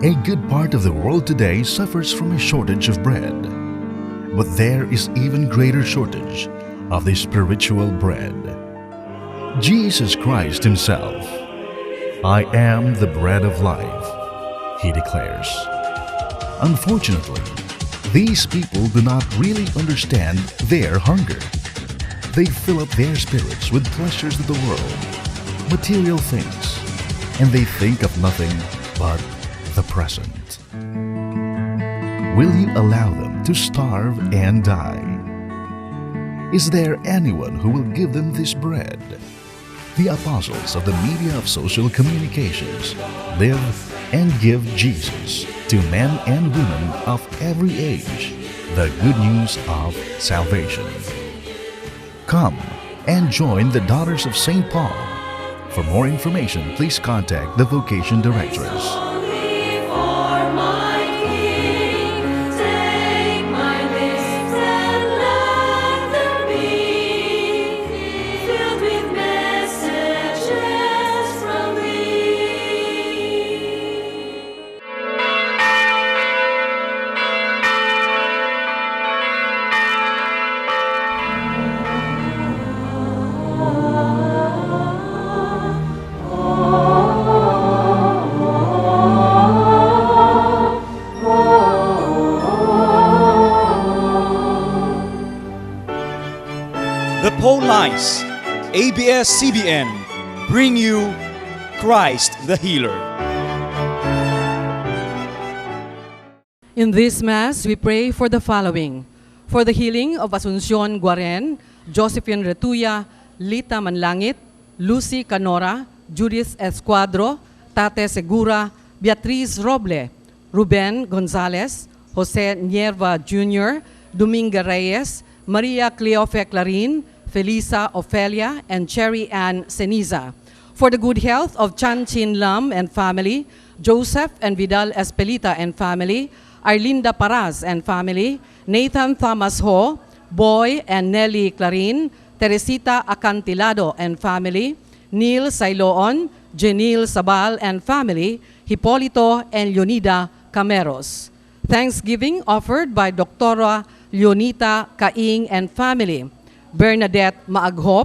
A good part of the world today suffers from a shortage of bread. But there is even greater shortage of the spiritual bread. Jesus Christ Himself, "I am the bread of life," He declares. Unfortunately, these people do not really understand their hunger. They fill up their spirits with pleasures of the world, material things, and they think of nothing but the present. Will you allow them to starve and die? Is there anyone who will give them this bread? The apostles of the media of social communications live and give Jesus to men and women of every age the good news of salvation. Come and join the Daughters of St. Paul. For more information, please contact the Vocation Directress. Only for my King, take my lips and let them be filled with messages from Thee. The phone lines, ABS-CBN, bring you Christ the Healer. In this Mass, we pray for the following: for the healing of Asuncion Guaren, Josephine Retuya, Lita Manlangit, Lucy Canora, Judith Escuadro, Tate Segura, Beatriz Roble, Ruben Gonzalez, Jose Nierva Jr., Dominga Reyes, Maria Cleofe Clarin, Felisa Ofelia, and Cherry Ann Ceniza. For the good health of Chan Chin Lam and family, Joseph and Vidal Espelita and family, Arlinda Paraz and family, Nathan Thomas Ho, Boy and Nelly Clarin, Teresita Acantilado and family, Neil Sailoon, Jenil Sabal and family, Hipolito and Leonida Cameros. Thanksgiving offered by Doctora Leonita Caing and family, Bernadette Maaghop,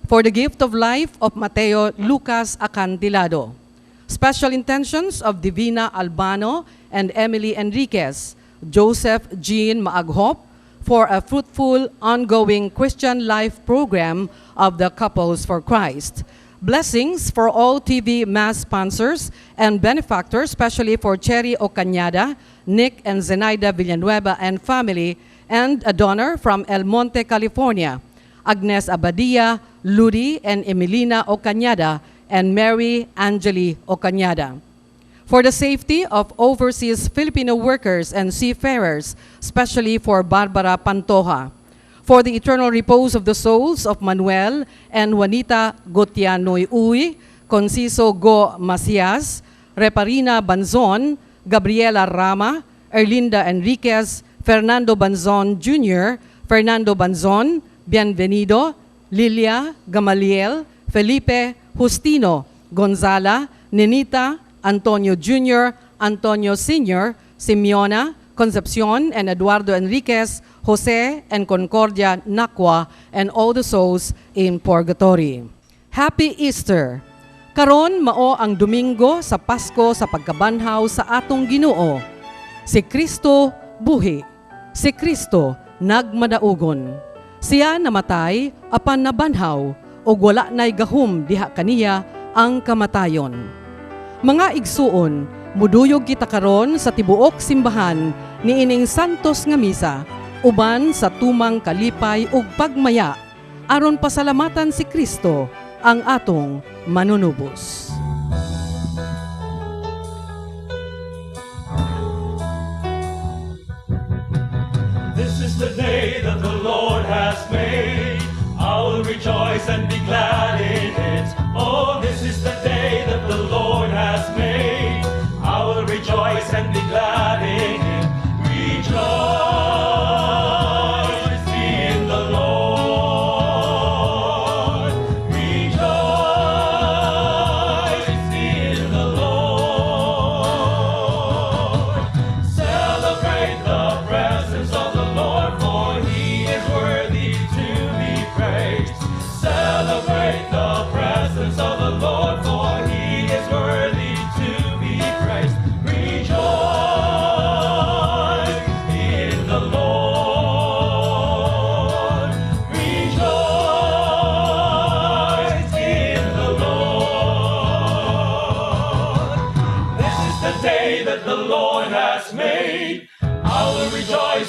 for the gift of life of Mateo Lucas Acantilado. Special intentions of Divina Albano and Emily Enriquez, Joseph Jean Maaghop, for a fruitful, ongoing Christian life program of the Couples for Christ. Blessings for all TV Mass sponsors and benefactors, especially for Cherry Ocañada, Nick and Zenaida Villanueva and family, and a donor from El Monte, California, Agnes Abadia, Ludi and Emilina Ocañada, and Mary Angeli Ocañada. For the safety of overseas Filipino workers and seafarers, especially for Barbara Pantoja. For the eternal repose of the souls of Manuel and Juanita Gotianoy Uy, Conciso Go Macias, Reparina Banzon, Gabriela Rama, Erlinda Enriquez, Fernando Banzon Jr., Fernando Banzon, Bienvenido, Lilia, Gamaliel, Felipe, Justino, Gonzala, Nenita, Antonio Jr., Antonio Sr., Simeona, Concepcion, and Eduardo Enriquez, Jose, and Concordia Nakwa, and all the souls in purgatory. Happy Easter! Karon mao ang Domingo sa Pasko sa pagkabanhaw sa atong Ginoo. Si Kristo buhi. Si Kristo nagmadaugon. Siya namatay apan nabanhaw ug wala nay gahom diha kaniya ang kamatayon. Mga igsuon, muduyog kita karon sa tibuok simbahan niining santos nga misa uban sa tumang kalipay ug pagmaya aron pasalamatan si Kristo ang atong manunubos. This is the day that the Lord has made. I will rejoice and be glad in it. Oh, this is the day that the Lord has made. I will rejoice and be glad in it. Rejoice in the Lord. Rejoice in the Lord.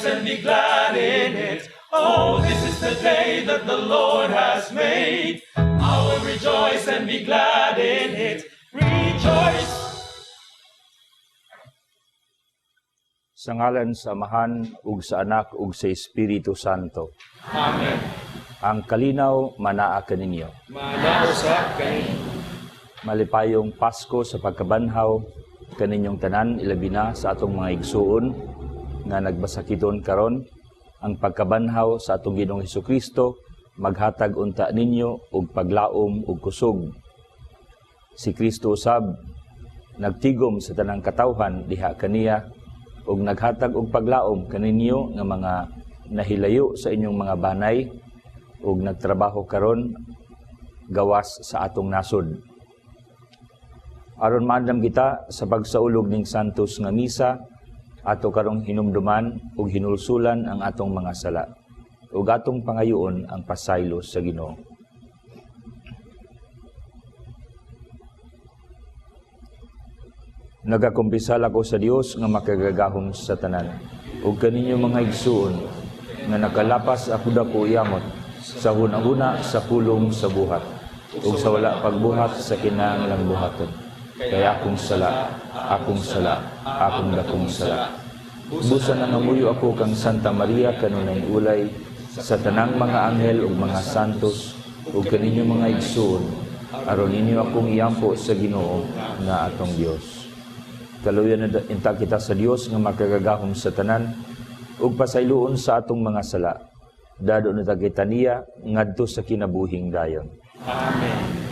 and be glad in it. Oh, this is the day that the Lord has made. I will rejoice and be glad in it. Rejoice! Sa ngalan sa Amahan ug sa Anak ug sa Espiritu Santo. Amen. Ang kalinaw manaa kaninyo. Manaa usab kaninyo. Malipayong Pasko sa pagkabanhaw kaninyong tanan, ilabi na sa atong mga igsuon nga nagbasakiton karon. Ang pagkabanhaw sa atong Ginoong Hesukristo maghatag unta ninyo og paglaom ug kusog. Si Kristo usab nagtigom sa tanang katawhan diha kaniya ug naghatag og paglaom kaninyo nga mga nahilayo sa inyong mga banay ug nagtrabaho karon gawas sa atong nasod. Aron maandam kita sa pagsaulog ning Santos nga misa, ato karong hinumduman ug hinulsulan ang atong mga sala ug atong pangayoon ang pasaylo sa Ginoo. Nagakumpisal ako sa Dios nga makagagahom sa tanan ug kaninyo mga igsuon nga nakalapas ako dako yamot sa hunahuna sa pulong sa buhat ug sa wala pagbuhat sa kinahanglang buhaton. Kay akong sala, akong sala, akong dakong sala. Busa nangamuyo ako kang Santa Maria kanunay ulay sa tanang mga anghel ug mga santos ug kaninyo mga igsuon, aron ninyo akong iampo sa Ginoo nga atong Dios. Kaluyan na inta kita sa Dios nga makagagahom sa tanan ug pasayloon sa atong mga sala. Dado na kita niya ngadto sa kinabuhing dayon. Amen.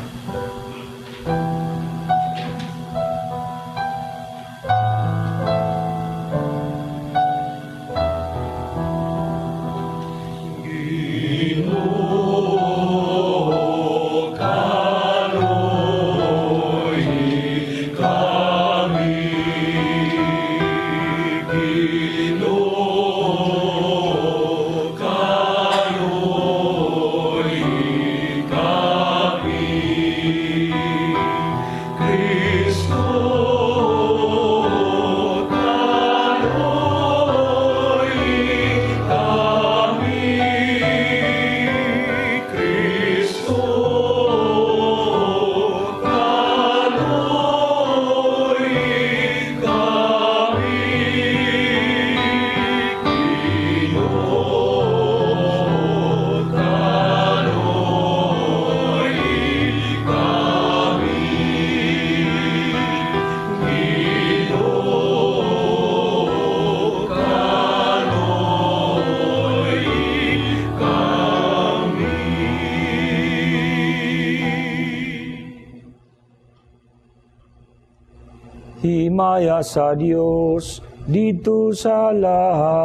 Himaya sa Dios dito sa langit.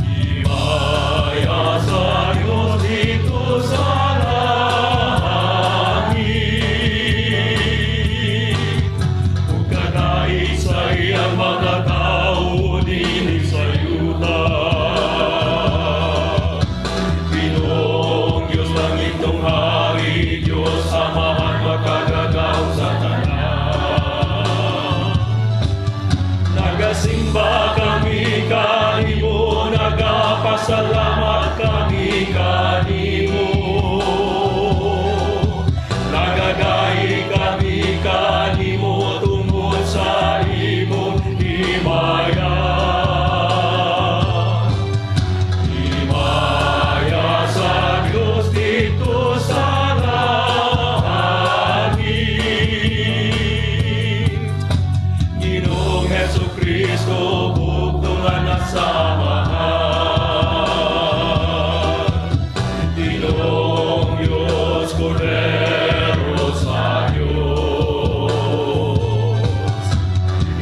Himaya sa Dios dito sa langit. Ug kanai sa iyang mga tawo dinhi sa yuta. Ginoong Dios langit tong hari, Dios Amahan makagagahom sa tanan. Nagasimba kami kanimo, nagapasalamat kami kanimo. Nagagahi kami kanimo tungod sa imong himaya. Himaya sa Dios dito sa langit. Ginoong Hesukristo, bugtong anak sa Amahan. Ginoong Diyos, Kordero sa Diyos.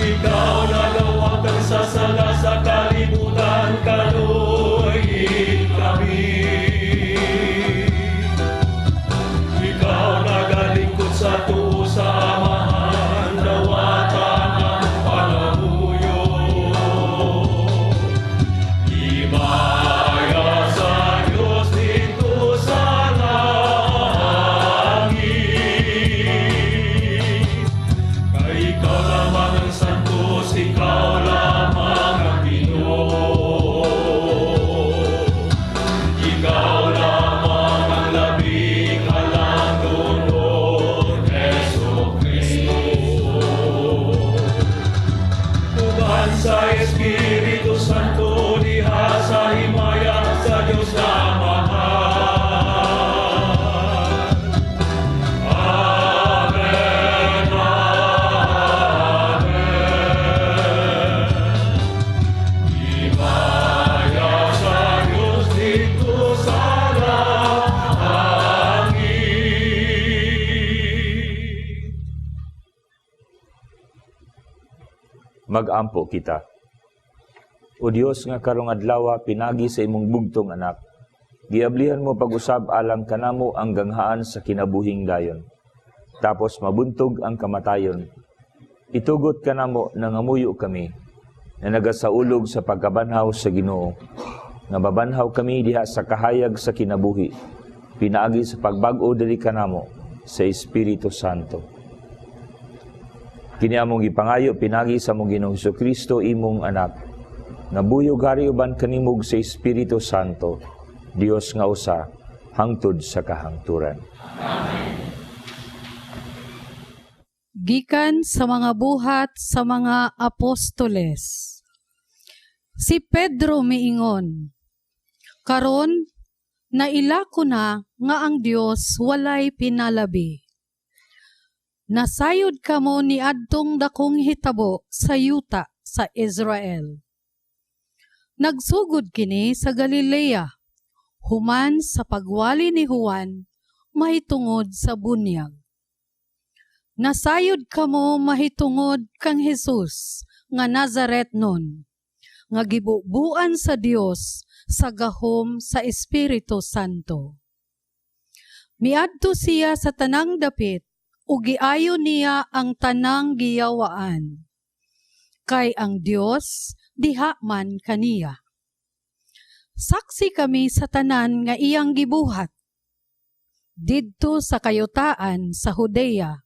Ikaw nagawatang sa sala sa kalibutan, kaluoyi kami. Ikaw nagalingkod sa tuo sa Amahan, dawatan ang pangamuyo. Himaya sa Diyos dito sa langit. Kay Amahan, sa Espiritu Santo, diha sa himaya sa Dios Amahan. Amen. Amen. Himaya sa Dios didto sa langit. Magampo kita. O Dios nga karong adlaw pinagi sa imong bugtong anak, giablihan mo pag-usab alang kanamo ang ganghaan sa kinabuhing dayon. Tapos mabuntog ang kamatayon. Itugot kanamo nangamuyo kami na nagasaulog sa pagkabanhaw sa Ginoo. Nga mabanhaw kami diha sa kahayag sa kinabuhi, pinaagi sa pagbag-o diri kanamo sa Espiritu Santo. Kini among gipangayo pinagi sa among Ginoong Kristo, imong anak, nga buyog hari uban kanimo ug sa Espiritu Santo, Dios nga usa, hangtod sa kahangturan. Gikan sa mga buhat sa mga apostoles. Si Pedro miingon, "Karon naila ko na nga ang Dios walay pinalabi. Nasayod kamo niadtong dakong hitabo sa yuta sa Israel. Nagsugod kini sa Galilea, human sa pagwali ni Juan mahitungod sa bunyag. Nasayod kamo mahitungod kang Jesus nga Nazaret nun, nga gibubuan sa Dios sa gahom sa Espiritu Santo. Miadto siya sa tanang dapit ug giayo niya ang tanang giyawaan. Kay ang Dios diha man kaniya. Saksi kami sa tanan nga iyang gibuhat didto sa kayutaan sa Judea,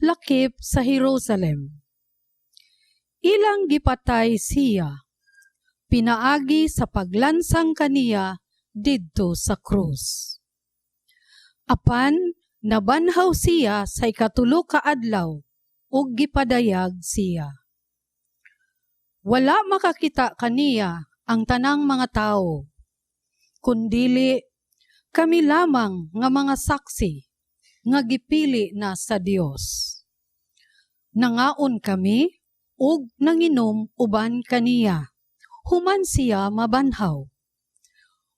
lakip sa Jerusalem. Ilang gipatay siya, pinaagi sa paglansang kaniya didto sa krus. Apan nabanhaw siya sa ikatulo ka adlaw ug gipadayag siya. Wala makakita kaniya ang tanang mga tawo, kundili kami lamang nga mga saksi nga gipili na sa Dios. Nangaon kami ug nanginom uban kaniya, human siya mabanhaw.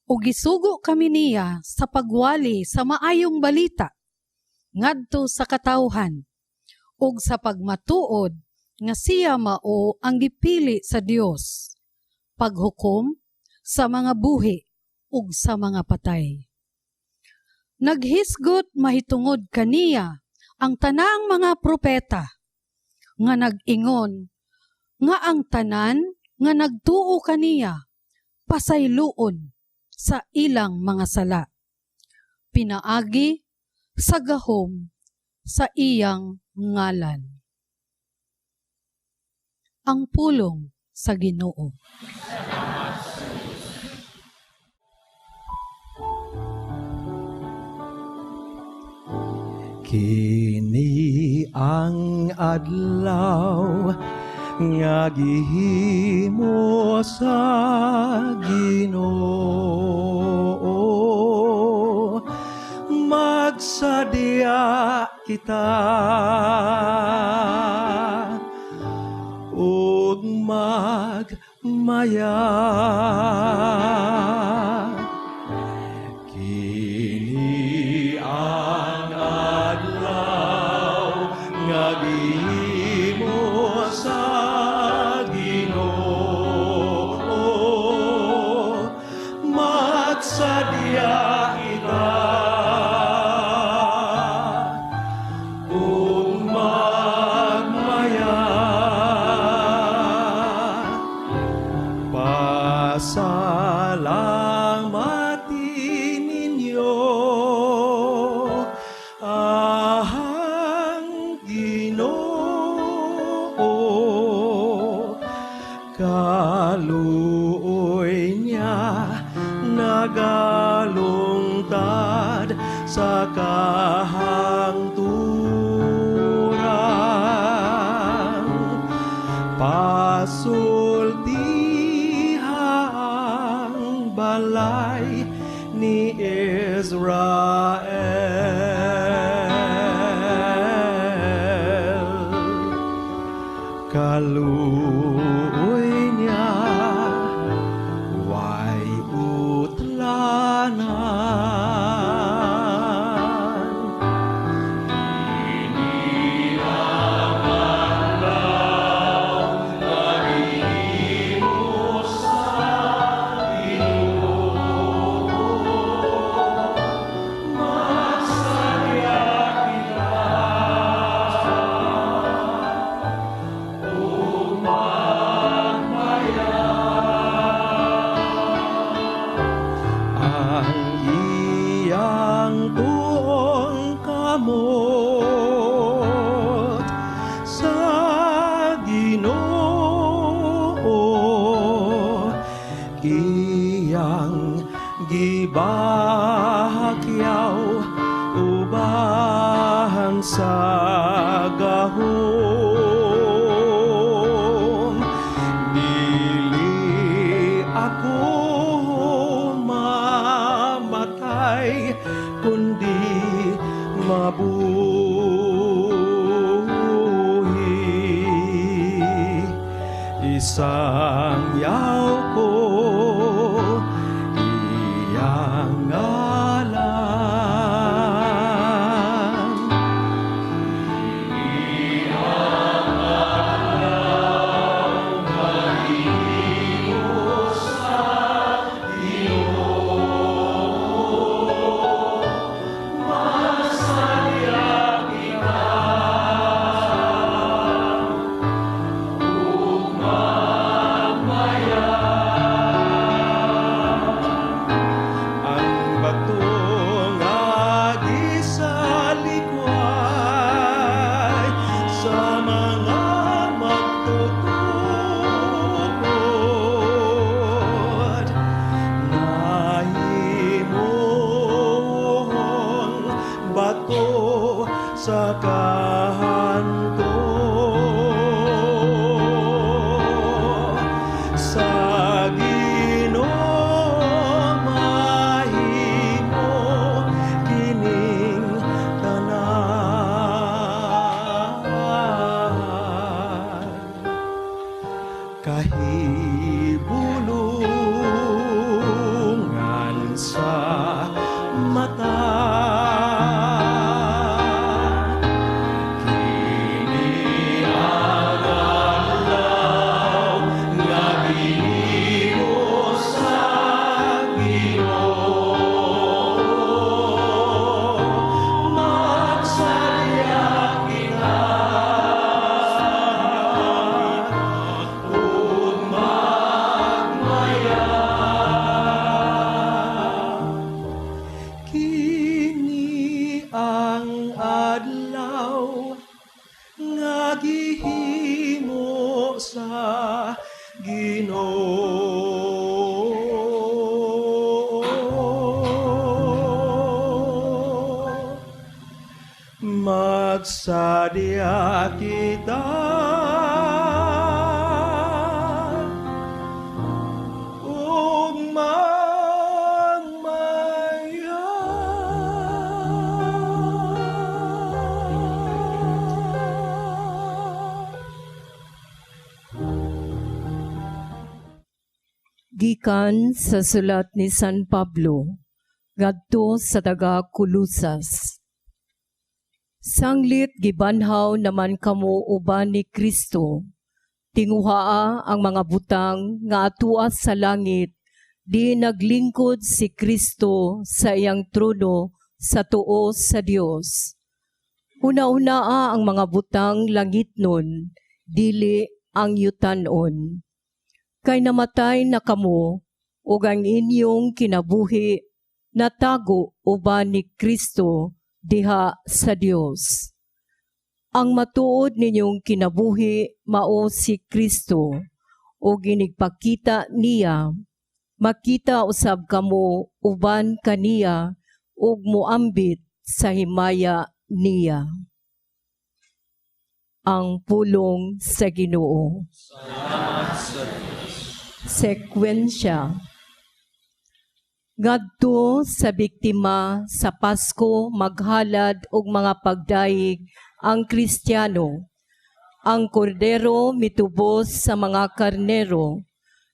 Ug gisugo kami niya sa pagwali sa maayong balita ngadto sa katawhan ug sa pagmatuod nga siya mao ang gipili sa Dios paghukom sa mga buhi ug sa mga patay. Naghisgot mahitungod kaniya ang tanang mga propeta nga nag-ingon nga ang tanan nga nagtuo kaniya pasayloon sa ilang mga sala, pinaagi sa gahom sa iyang ngalan." Ang pulong sa Ginoo. Kini ang adlaw nga gihimo sa Ginoo, magsadya kita ug magmaya. Kini ang adlaw nga gihimo sa Ginoo, magsadya kita ug magmaya. Pasalamati ninyo ang Ginoo, kaluoy niya nagalungtad sa kahangturan. Pasultiha ang balay ni Israel. Kaluoy niya way utlanan. Ang iyang tuong kamot sa Ginoo iyang gibahakyaw uban sa gahom. Dili ako mamatay kundi mabuhi. Isangyaw ko iyang ngalan. Ang bato nga gisalikway sa mga magtutukod nahimong bato sa kanto. Sa Ginoo mahimo kining tanan. Kahibulungan sa mata, kini ang adlaw nga gihimo sa Ginoo. Magsadya kita ug magmaya. Kini ang adlaw nga gihimo sa Ginoo. Magsadya kita ug magmaya. Gikan sa sulat ni San Pablo ngadto sa taga Colosas. Sanglit gibanhaw naman kamo uban ni Kristo, tinguhaa ang mga butang nga atua sa langit, di naglingkod si Kristo sa iyang trono sa tuo sa Dios. Huna-hunaa ang mga butang langitnon, dili ang yutanon. Kay namatay na kamo, ug ang inyong kinabuhi natago uban ni Kristo diha sa Dios. Ang matuod ninyong kinabuhi mao si Kristo, ug inigpakita niya, makita usab kamo uban kaniya ug moambit sa himaya niya. Ang pulong sa Ginoo. Salamat sa Dios. Sekwensya. Ngadto sa biktima sa Pasko maghalad og mga pagdayeg ang Kristiyano. Ang kordero mitubos sa mga karnero.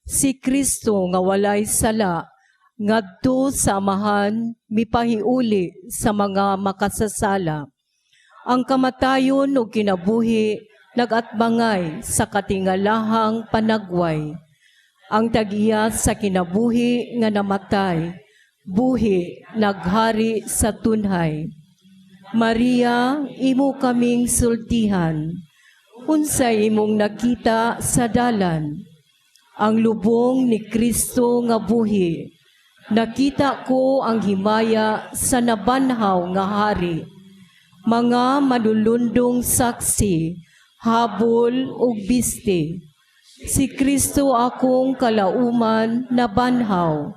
Si Kristo nga walay sala ngadto sa Amahan mipahiuli sa mga makasasala. Ang kamatayon ug kinabuhi nagatbangay sa katingalahang panagway. Ang tag-iya sa kinabuhi nga namatay, buhi naghari sa tunhay. Maria, imo kaming sultihan. Unsay imong nakita sa dalan? Ang lubong ni Kristo nga buhi. Nakita ko ang himaya sa nabanhaw nga hari. Mga manulundong saksi, habol ug biste. Si Kristo akong kalauman nabanhaw.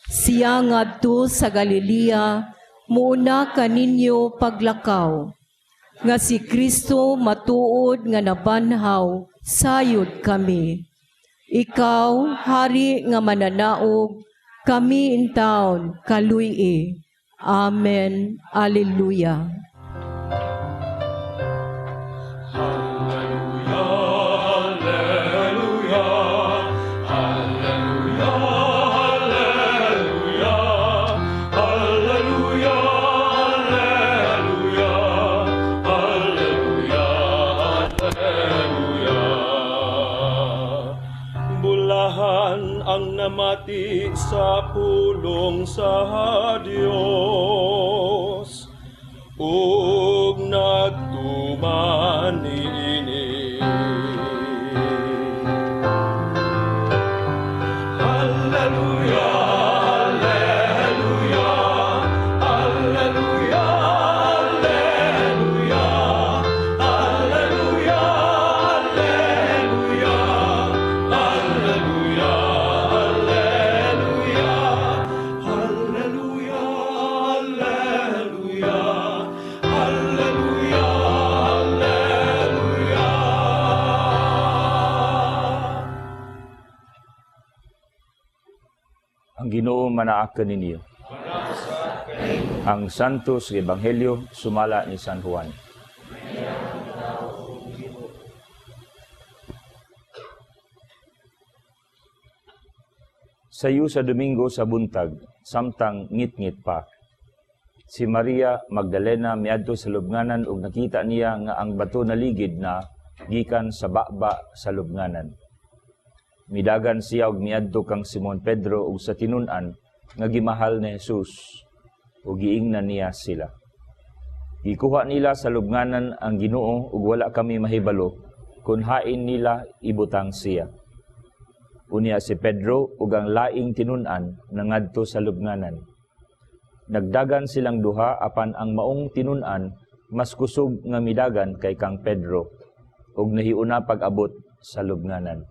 Siya ngadto sa Galilea, muuna kaninyo paglakaw. Nga si Kristo matuod nga nabanhaw, sayod kami. Ikaw, hari nga mananaog, kami intawon kaluy-i. Amen. Alleluia. Alleluia, Alleluia, Alleluia, Alleluia, Alleluia, Alleluia, Alleluia. Bulahan ang namati sa pulong sa Dios ug nagtuman niini. Alleluia, Alleluia, Alleluia, Alleluia, Alleluia, Alleluia, Alleluia, Alleluia, Alleluia, Alleluia, Alleluia, Alleluia. Ang Ginoo manaa kaninyo. Ang Santos Ebanghelyo sumala ni San Juan. Sayo sa Domingo sa buntag, samtang ngit-ngit pa. Si Maria Magdalena miadto sa lubnganan ug nakita niya nga ang bato naligid na gikan sa baba sa lubnganan. Midagan siya og miadto kang Simon Pedro ug sa tinun-an nga gimahal ni Jesus ug giingnan niya sila. Gikuha nila sa lubnganan ang Ginoo ug wala kami mahibalo kun hain nila ibutang siya. Unya si Pedro ug ang laing tinun-an nangadto sa lubnganan. Nagdagan silang duha apan ang maong tinun-an mas kusog nga midagan kay kang Pedro ug nahiuna pag-abot sa lubnganan.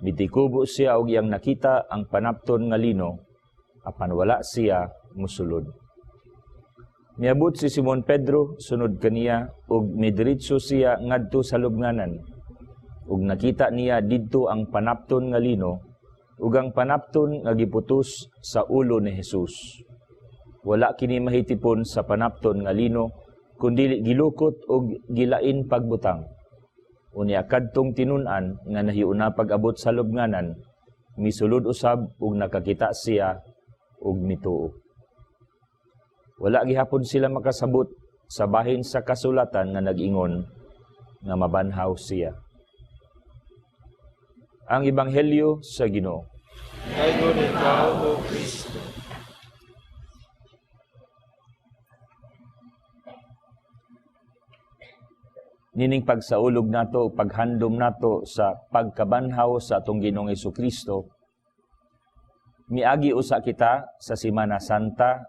Mitikubo siya og iyang nakita ang panapton nga lino apan wala siya musulod. Miabot si Simon Pedro sunod kaniya ug midiretso siya ngadto sa lubnganan. Ug nakita niya didto ang panapton nga lino ug ang panapton nga giputos sa ulo ni Jesus. Wala kini mahitipon sa panapton nga lino kundili gilukot og gilain pagbutang. Unya kadtong tinun-an nga nahiuna pag-abot sa lubnganan, misulod usab ug nakakita siya ug mituo. Wala gihapon sila makasabot sa bahin sa kasulatan nga nag-ingon nga mabanhaw siya. Ang Ebanghelyo sa Ginoo. Dayon ikaw, O Kristo. Nining pagsaulog nato, paghandom nato sa pagkabanhaw sa atong Ginoong Hesukristo, miagi usa kita sa Semana Santa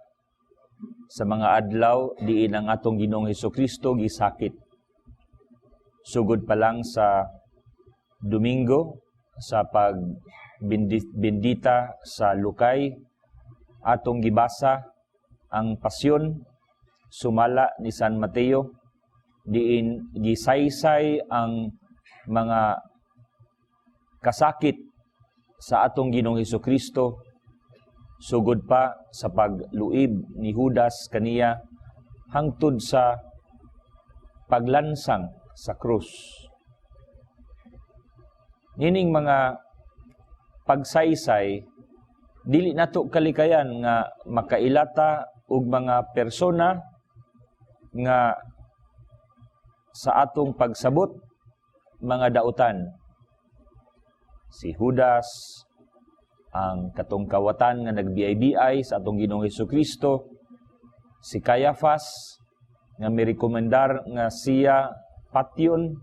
sa mga adlaw diin ang atong Ginoong Hesukristo gisakit. Sugod pa lang sa Domingo sa pagbindita sa lukay, atong gibasa ang pasyon sumala ni San Mateo. Diin gisaysay ang mga kasakit sa atong Ginoong Hesukristo sugod pa sa pagluib ni Judas kaniya hangtod sa paglansang sa krus. Nining mga pagsaysay, dili nato kalikayan nga makailata og mga persona nga sa atong pagsabot mga dautan. Si Judas, ang katong kawatan nga nagbiay-biay sa atong Ginoong Hesukristo, si Caiaphas nga mirekomendar nga siya patyon,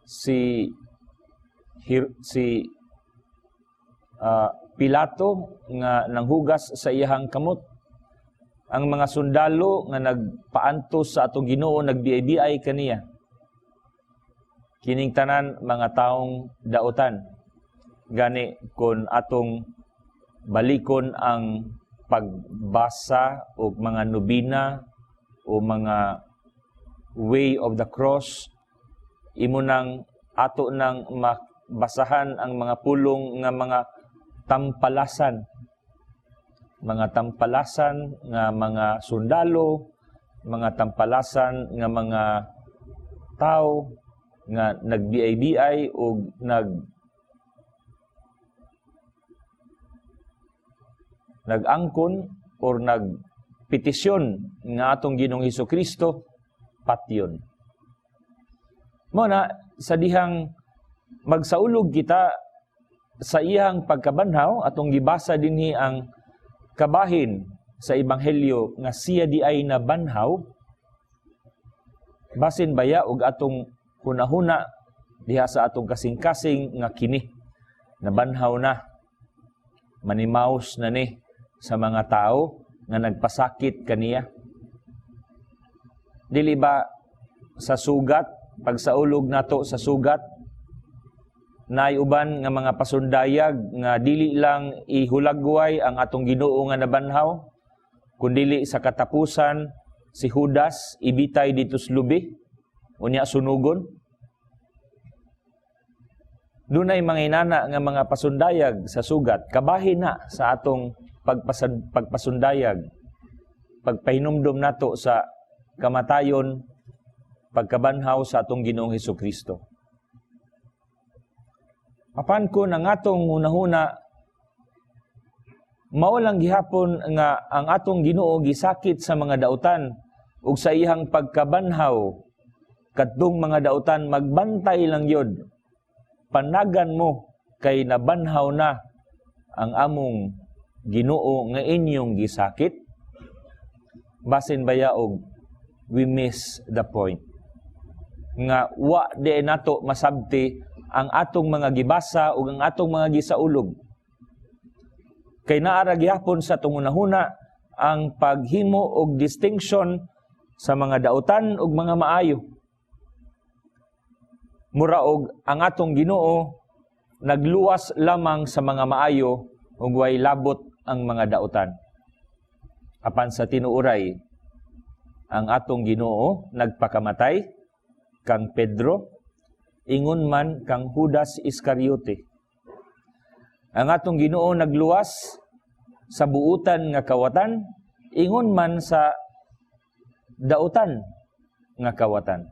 si Pilato nga nanghugas sa iyahang kamot, ang mga sundalo nga nagpaantos sa atong Ginoo, nagbiay-biay kaniya. Kining tanan mga taong dautan. Gani kon atong balikon ang pagbasa og mga nobina o mga way of the cross, imo nang ato nang mabasahan ang mga pulong nga mga tampalasan. Mga tampalasan nga mga sundalo, mga tampalasan nga mga tao nga nagbiay-biay o nag-angkon or nagpetisyon nga atong Ginoong Hesukristo patyon. Mo na sa dihang magsaulog kita sa iyang pagkabanhaw, atong gibasa dinhi ang kabahin sa ebanghelyo nga siya di ay nabanhaw, basin baya og atong hunahuna diha sa atong kasing-kasing nga kini nabanhaw na, manimaos na ni sa mga tao nga nagpasakit kaniya. Dili ba sa sugat, pagsaulog nato sa sugat, naay uban nga mga pasundayag nga dili lang ihulagway ang atong Ginoo nga nabanhaw, kundili sa katapusan si Judas ibitay dito sa lubi, unya sunugon. Dunay mga inana nga mga pasundayag sa sugat, kabahin na sa atong pagpasundayag, pagpahinumdom nato sa kamatayon, pagkabanhaw sa atong Ginoong Hesukristo. Apan ko na atong hunahuna, mao lang gihapon nga ang atong Ginoo gisakit sa mga dautan ug sa iyang pagkabanhaw, kadtong mga dautan magbantay lang yod. Panagan mo kay nabanhaw na ang among Ginoo nga inyong gisakit. Basin baya og we miss the point. Nga wa di nato masabti ang atong mga gibasa ug ang atong mga gisaulog. Kay naara gihapon sa atong hunahuna ang paghimo og distinction sa mga dautan ug mga maayo. Mura og ang atong Ginoo nagluwas lamang sa mga maayo ug way labot ang mga dautan. Apan sa tinuoray, ang atong Ginoo nagpakamatay kang Pedro, ingon man kang Judas Iscariote. Ang atong Ginoo nagluwas sa buutan nga kawatan, ingon man sa dautan nga kawatan.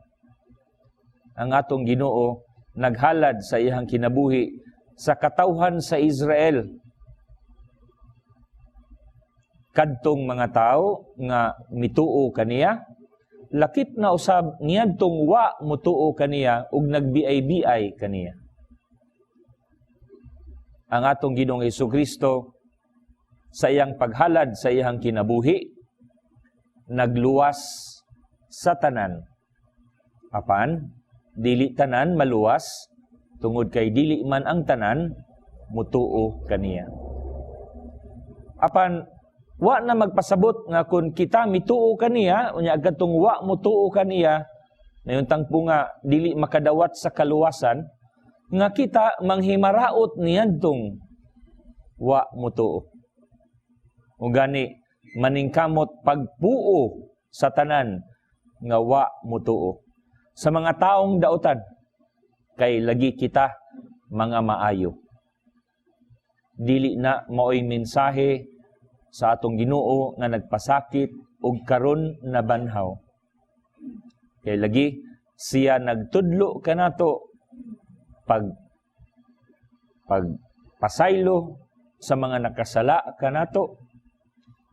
Ang atong Ginoo naghalad sa iyang kinabuhi sa katawhan sa Israel. Kadtong mga tao nga mituo kaniya, lakip na usab niadtong wa mutuo kaniya ug nagbiay-biay kaniya. Ang atong Ginoong Hesukristo sa iyang paghalad sa iyang kinabuhi nagluwas sa tanan. Apan dili tanan maluwas tungod kay dili man ang tanan mutuo kaniya. Apan wa na magpasabot nga kun kita mituo kaniya, unya kadtong wa mutuo kaniya, nayuntang po nga dili makadawat sa kaluwasan, nga kita manghimaraot niadtong wa mutuo. O gani maningkamot pagpuo sa tanan nga wa mutuo, sa mga taong dautan, kay lagi kita mga maayo. Dili na maoy mensahe sa atong Ginoo nga nagpasakit ug karon nabanhaw. Kay lagi siya nagtudlo kanato pag pasaylo sa mga nakasala kanato,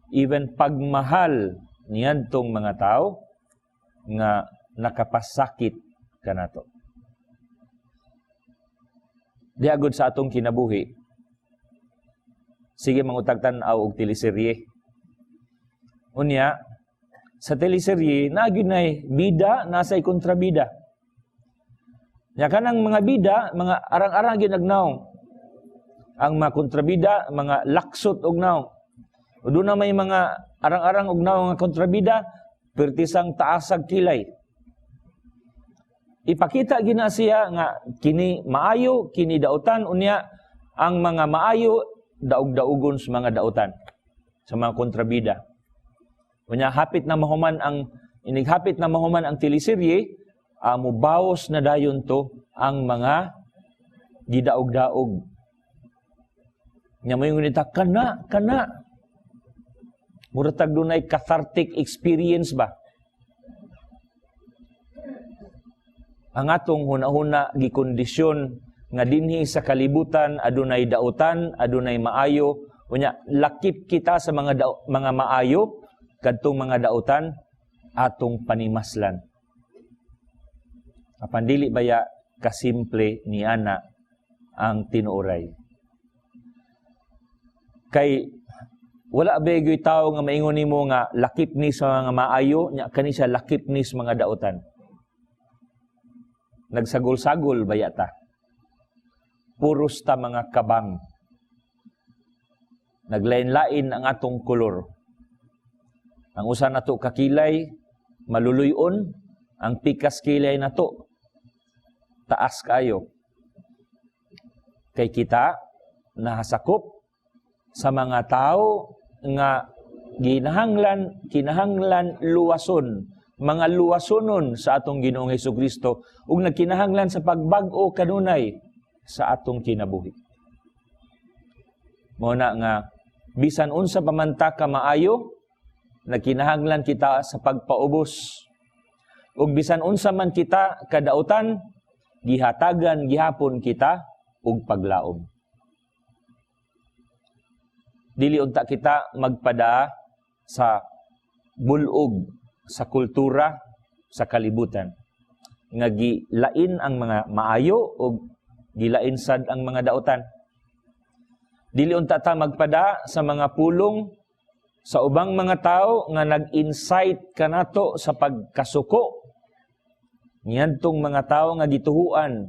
even pagmahal niadtong mga tao nga nakapasakit kanato. Di agod sa atong kinabuhi, sige mangutag tan-aw og teleserye. Unya, sa teleserye, naa gyud nay bida, naa say kontrabida. Nya kanang mga bida, mga arang-arang gyud og. Ang mga kontrabida, mga laksot og nawong. O doon na may mga arang-arang og nawong nga kontrabida, pertisang taasag kilay. Ipakita gina siya nga kini maayo, kini dautan, unya ang mga maayo daog-daugon sa mga dautan, sa mga kontrabida. Unya hapit na mahuman ang inighapit na mahuman ang teleserye, mubawas na dayon to ang mga gidaog-daog. Nya mo yung kana, kana. Mura tag dunay cathartic experience ba? Ang atong hunahuna gikondisyon nga dinhi sa kalibutan adunay dautan, adunay maayo, unya lakip kita sa mga maayo kadtong mga dautan atong panimaslan. Apan dili baya kasimple ni ana ang tinuoray. Kay wala ba gyud tawo nga maingon nimo nga lakip ni sa mga maayo, nya kani siya lakip ni sa mga dautan? Nagsagol-sagol baya ta. Puros ta mga kabang. Naglain-lain ang atong kolor. Ang usa nato kakilay maluluyon, ang pikas kilay nato taas kayo. Kay kita nahasakop sa mga tao nga ginahanglan, kinahanglan luwason, mga luwasonon sa atong Ginoong Hesukristo ug nagkinahanglan sa pagbag-o kanunay sa atong kinabuhi. Mao na nga bisan unsa pa man ta ka maayo, nagkinahanglan kita sa pagpaubos. Ug bisan unsa man kita kadautan, gihatagan gihapon kita og paglaom. Dili unta kita magpada sa bulog sa kultura sa kalibutan nga gilain ang mga maayo o gilain sad ang mga dautan. Dili unta ta magpada sa mga pulong sa ubang mga tao nga nag-incite kanato sa pagkasuko niadtong mga tao nga gituhuan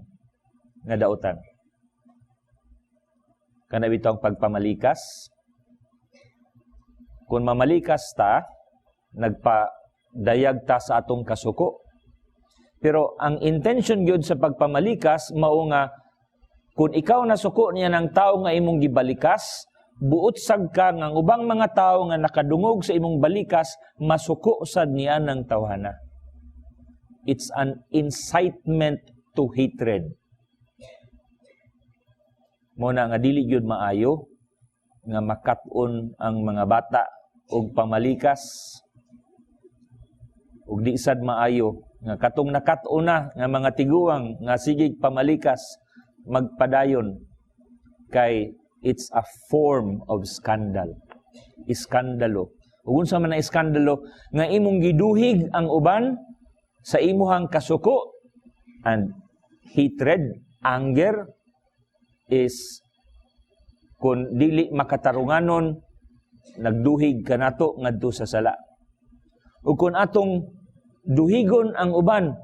nga dautan. Kana bitaw ang pagpamalikas. Kung mamalikas ta, nagpadayag ta sa atong kasuko. Pero ang intention gyud sa pagpamalikas mao nga kung ikaw nasuko niya ng tao nga imong gibalikas, buot sad ka nga ang ubang mga tao nga nakadungog sa imong balikas masuko sad niya ng tawhana. It's an incitement to hatred. Mo na nga dili gyud maayo nga makat-on ang mga bata og pamalikas, ug di sad maayo nga katong nakat-on na nga mga tiguang nga sigig pamalikas magpadayon, kay it's a form of scandal. Iskandalo. Ug unsa man ang iskandalo? Nga imong giduhig ang uban sa imuhang kasuko and hatred, anger is kung dili makatarunganon, nagduhig kanato ngadto sa sala. Ug kung atong duhigon ang uban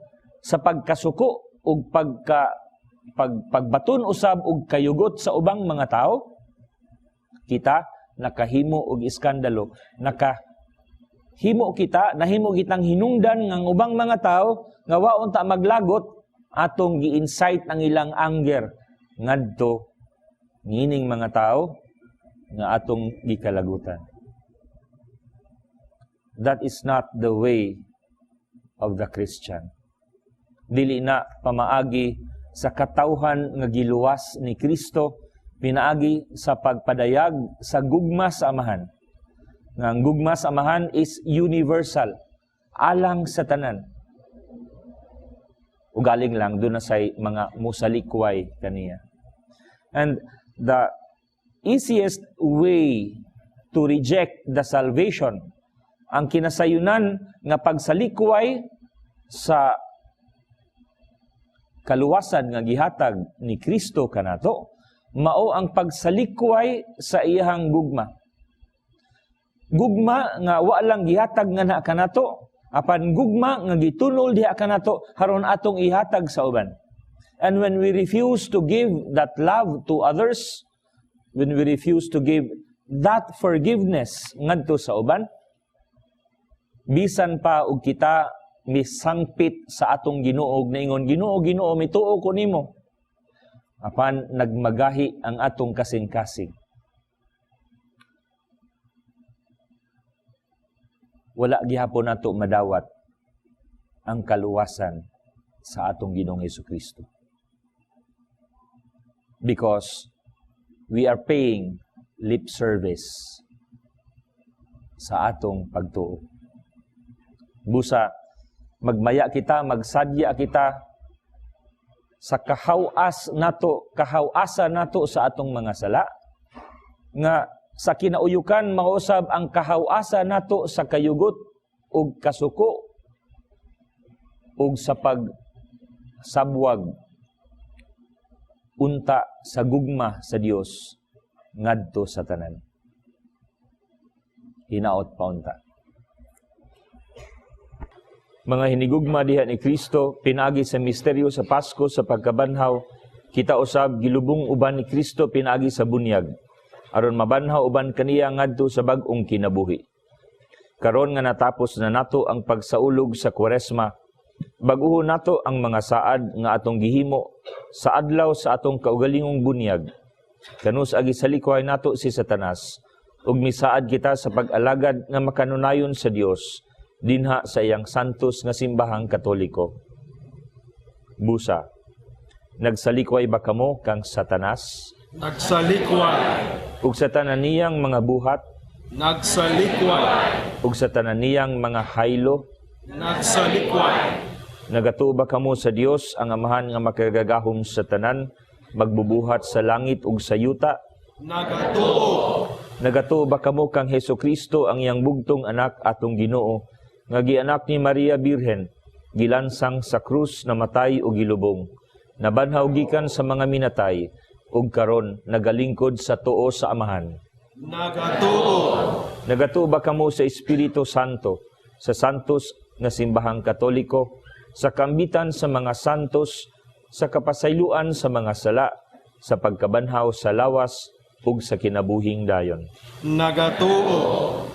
sa pagkasuko ug pagbaton usab og kayugot sa ubang mga tao, kita nakahimo og iskandalo, nakahimo kita, nahimo kitang hinungdan ng ubang mga tao nga wa unta maglagot, atong gi-incite ang ilang anger ngadto niining mga tao nga atong gikalagutan. That is not the way of the Christian. Dili na pamaagi sa katawhan nga giluwas ni Kristo, pinaagi sa pagpadayag sa gugma sa Amahan. Nga ang gugma sa Amahan is universal, alang sa tanan. Ugaling lang duna say mga musalikway kaniya. And the easiest way to reject the salvation, ang kinasayunan nga pagsalikway sa kaluwasan nga gihatag ni Kristo kanato, mao ang pagsalikway sa iyahang gugma. Gugma nga wa lang gihatag nga na kanato, apan gugma nga gitunol diha kanato haron atong ihatag sa uban. And when we refuse to give that love to others, when we refuse to give that forgiveness ngadto sa uban, bisan pa og kita misangpit sa atong Ginoo naingon, "Ginoo, Ginoo, mituo ko nimo," apan nagmagahi ang atong kasing-kasing, wala gihapon nato madawat ang kaluwasan sa atong Ginoong Hesukristo. Because we are paying lip service sa atong pagtuo. Busa, magmaya kita, magsadya kita sa kahawas nato, kahawasa nato sa atong mga sala, nga sa kinauyukan mausab ang kahawasa nato sa kayugot ug kasuko ug sa pagsabwag unta sa gugma sa Dios ngadto sa tanan. Hinaot pa unta. Mga hinigugma diha ni Kristo, pinaagi sa misteryo sa Pasko sa pagkabanhaw, kita usab gilubong uban ni Kristo pinaagi sa bunyag, aron mabanhaw uban kaniya ngadto sa bag-ong kinabuhi. Karon nga natapos na nato ang pagsaulog sa Kwaresma, bag-uhon nato ang mga saad nga atong gihimo sa adlaw sa atong kaugalingong bunyag. Kanus agi salikway nato si Satanas, ug misaad kita sa pag-alagad nga makanunayon sa Dios dinha sa iyang santos nga simbahang Katoliko. Busa, nagsalikway ba kamo kang Satanas? Nagsalikway. Ug sa tanan niyang mga buhat? Nagsalikway. Ug sa tanan niyang mga haylo? Nagsalikway. Nagatuo ba kamo sa Dios ang Amahan nga makagagahom sa tanan, magbubuhat sa langit ug sa yuta? Nagatuo. Nagatuo ba kamo kang Hesukristo ang iyang bugtong anak atong Ginoo, nga gianak ni Maria Birhen, gilansang sa krus, namatay ug gilubong, nabanhaw gikan sa mga minatay, ug karon nagalingkod sa tuo sa Amahan? Nagatuo. Nagatuo ba kamo sa Espiritu Santo, sa santos nga simbahang Katoliko, sa kambitan sa mga santos, sa kapasayloan sa mga sala, sa pagkabanhaw sa lawas ug sa kinabuhing dayon? Nagatuo.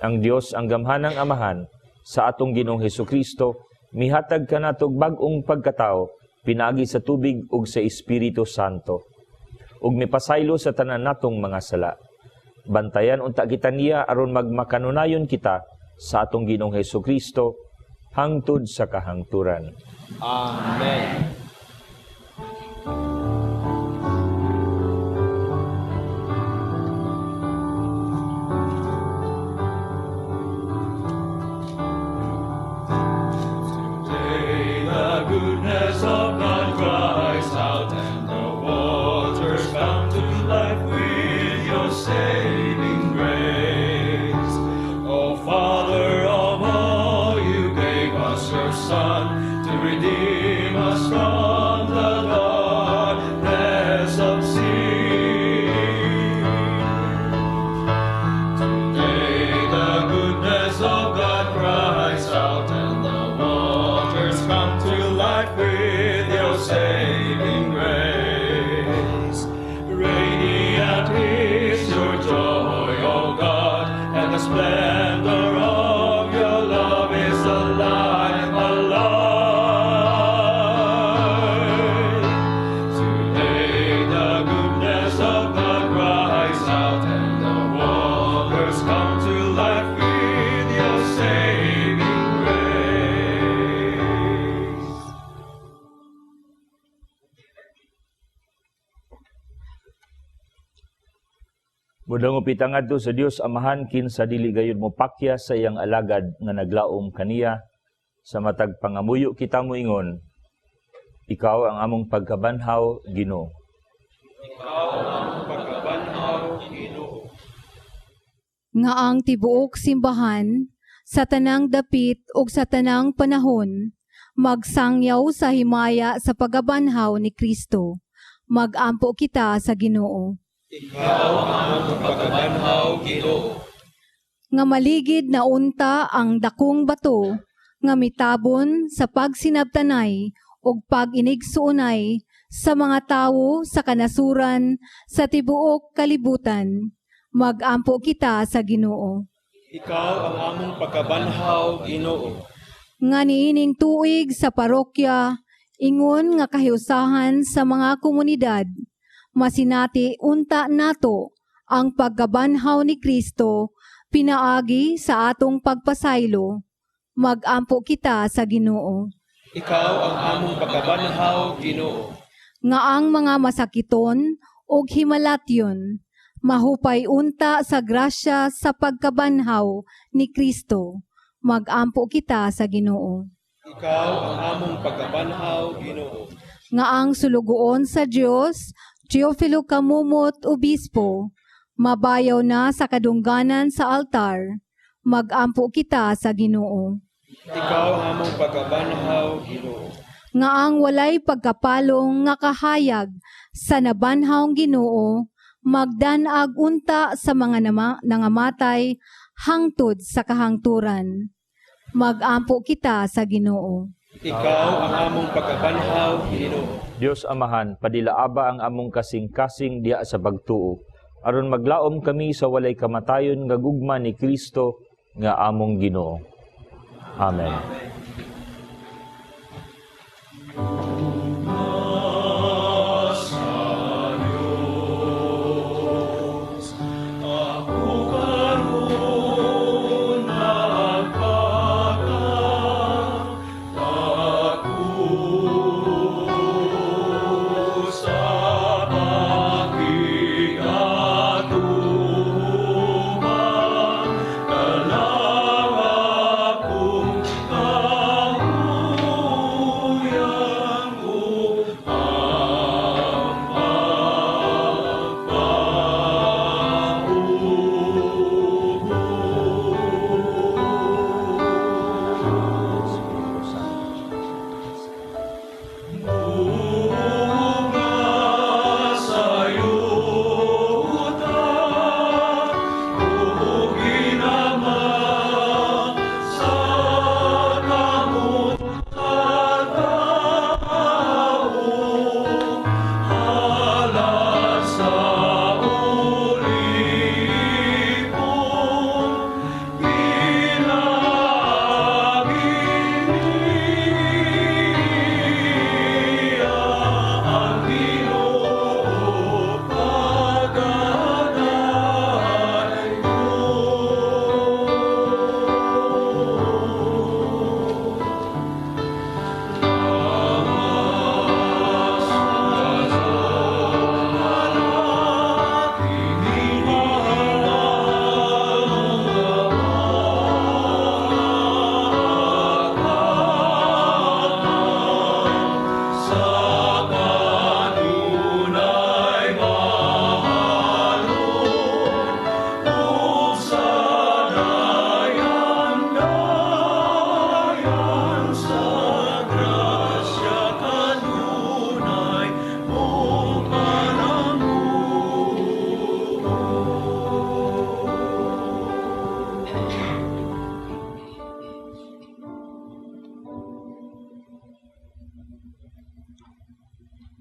Ang Dios ang gamhanang Amahan sa atong Ginoong Hesukristo mihatag kanatog bag-ong pagkatao pinaagi sa tubig ug sa Espiritu Santo, ug mipasaylo sa tanan natong mga sala. Bantayan unta kita niya aron magmakanunayon kita sa atong Ginoong Hesukristo hangtod sa kahangturan. Amen. Today the goodness of God cries out, and the waters found to life with your saving grace. O Father of all, you gave us your Son to redeem us from the darkness of sin. Today the goodness of God cries out, and the waters come to life with your saving grace. Radiant is your joy, O God, and the splendor of your love is alive, alive. Today the goodness of God cries out, and the waters come to life with your saving grace. Mudangop kita ngadto sa Dios Amahan, kinsa dili gayud mopakya sa iyang alagad nga naglaom kaniya. Sa matag pangamuyo kita moingon: Ikaw ang among pagkabanhaw, Ginoo. Ikaw ang among pagkabanhaw, Ginoo. Nga ang tibuok simbahan sa tanang dapit ug sa tanang panahon magsangyaw sa himaya sa pagkabanhaw ni Kristo. Magampo kita sa Ginoo. Ikaw ang among pagkabanhaw, Ginoo. Nga maligid na unta ang dakong bato nga mitabon sa pagsinabtanay ug pag-inigsuonay sa mga tawo sa kanasuran sa tibuok kalibutan. Magampo kita sa Ginoo. Ikaw ang among pagkabanhaw, Ginoo. Nga niining tuig sa parokya ingon nga kahiusahan sa mga komunidad, masinati unta nato ang pagkabanhaw ni Kristo pinaagi sa atong pagpasaylo. Magampo kita sa Ginoo. Ikaw ang among pagkabanhaw, Ginoo. Nga ang mga masakiton ug himalatyon mahupay unta sa grasya sa pagkabanhaw ni Kristo. Magampo kita sa Ginoo. Ikaw ang among pagkabanhaw, Ginoo. Nga ang sulugoon sa Dios, Teofilo Camomot, Obispo, mabayaw na sa kadungganan sa altar. Magampo kita sa Ginoo. Ikaw ang among pagkabanhaw, Ginoo. Nga ang walay pagkapalong nga kahayag sa nabanhawng Ginoo magdan-ag unta sa mga nangamatay hangtod sa kahangturan. Magampo kita sa Ginoo. Ikaw ang among pagkabanhaw, Ginoo. Dios Amahan, padilaaba ang among kasing-kasing diha sa pagtuo, aron maglaom kami sa walay kamatayon nga gugma ni Kristo nga among Ginoo. Amen.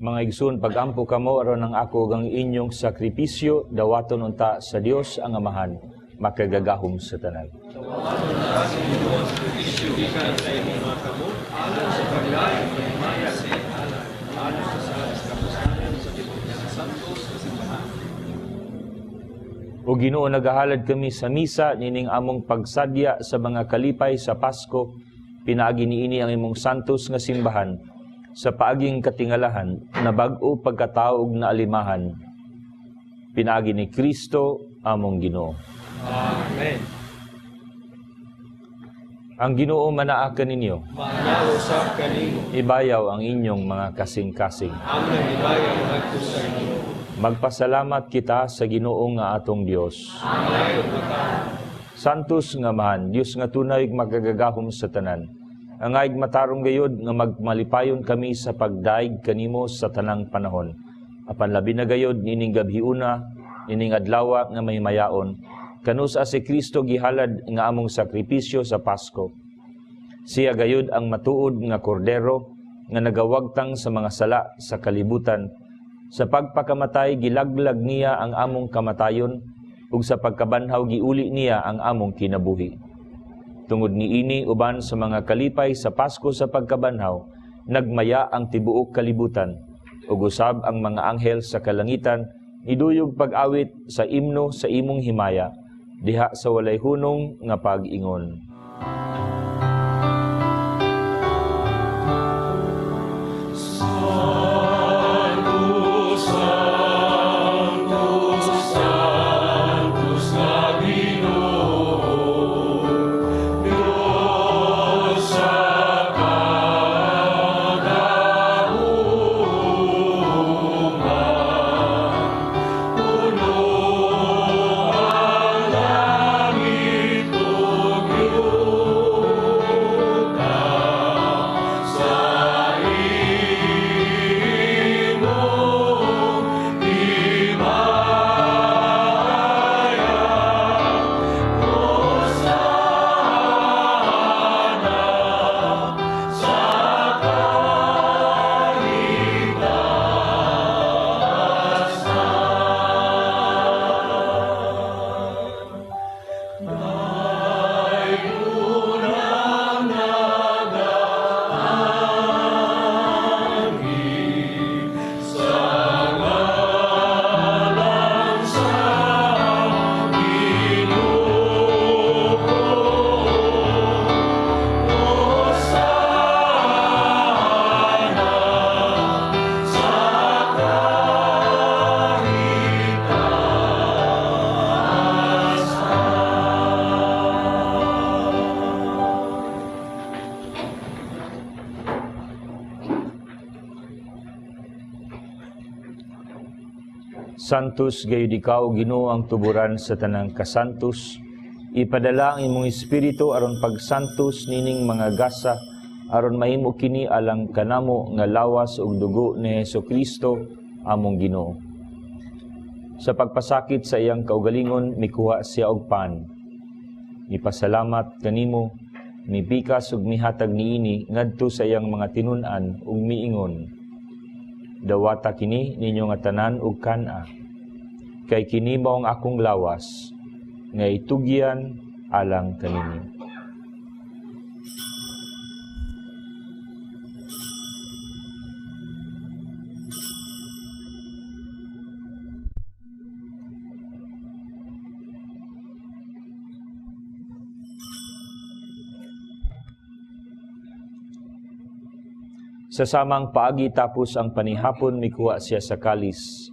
Mga igsoon, pagampo kamo aron ang ako ug ang inyong sakripisyo dawaton unta sa Dios ang Amahan, makagagahom sa tanan. O Ginoo, nagahalad kami sa misa nining among pagsadya sa mga kalipay sa Pasko, pinaagi niini ang imong santos nga simbahan sa paaging katingalahan na bag-o pagkatao ug naalimahan. Pinaagi ni Kristo among Ginoo. Amen. Ang Ginoo manaa kaninyo. Maanaa usab kanimo. Ibayaw ang inyong mga kasing-kasing. Among gibayaw ngadto sa Ginoo. Magpasalamat kita sa Ginoo nga atong Dios. Maayo matarong. Santos nga Amahan, Dios nga tunay ug makagagahom sa tanan. Angayg matarong gayod nga magmalipayon kami sa pagdaig kanimo sa tanang panahon. Apan labi na gayod nining gabhiuna, nining adlawa nga mahimayaon, kanusa si Kristo gihalad nga among sakripisyo sa Pasko. Siya gayod ang matuod nga kordero nga nagawagtang sa mga sala sa kalibutan. Sa pagpakamatay gilaglag niya ang among kamatayon ug sa pagkabanhaw giuli niya ang among kinabuhi. Tungod niini uban sa mga kalipay sa Pasko sa pagkabanhaw, nagmaya ang tibuok kalibutan ug usab ang mga anghel sa kalangitan niduyog pag-awit sa imno sa imong himaya diha sa walay hunong nga pag-ingon. Sanctus, Sanctus, Sanctus nga Ginoo, Dios sa kagahuman. Puno ang langit ug yuta sa imong himaya. Hosana sa kahitasan. Dayon ang nagaanhi sa ngalan sa Ginoo. Hosana sa kahitasan. Santos gayud ikaw Ginoo ang tuburan sa tanang kasantos. Ipadala ang imong espiritu aron pagsantos nining mga gasa aron mahimo kini alang kanamo nga lawas ug dugo ni Hesukristo among Ginoo. Sa pagpasakit sa iyang kaugalingon mikuha siya og pan. Mipasalamat kanimo, mipikas ug mihatag niini ngadto sa iyang mga tinun-an ug miingon. Dawata kini ninyo nga tanan ug kan-a. Kay kini mao ang akong lawas nga itugyan alang kaninyo. Sa samang paagi tapos ang panihapon mikuha siya sa kalis.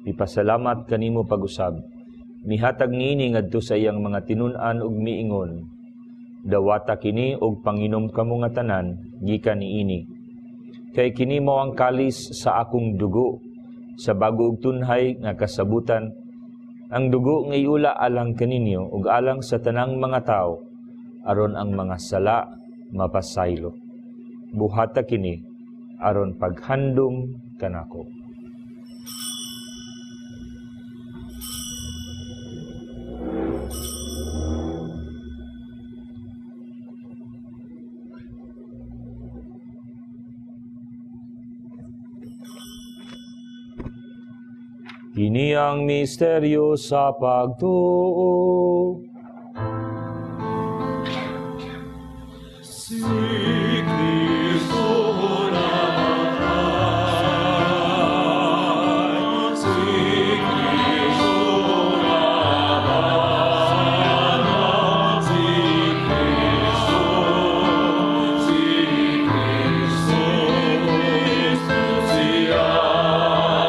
Mipasalamat kanimo pag-usab. Mihatag niini ngadto sa iyang mga tinun-an ug miingon. Dawata kini og panginom kamo nga tanan gikan niini. Kay kini mao ang kalis sa akong dugo sa bago ug tunhay nga kasabutan. Ang dugo nga iula alang kaninyo ug alang sa tanang mga tawo aron ang mga sala mapasaylo. Buhata kini aron paghandom kanako. Kini ang misteryo sa pagtuo. Si Kristo namatay, si Kristo nabanhaw, si Kristo, si Kristo, siya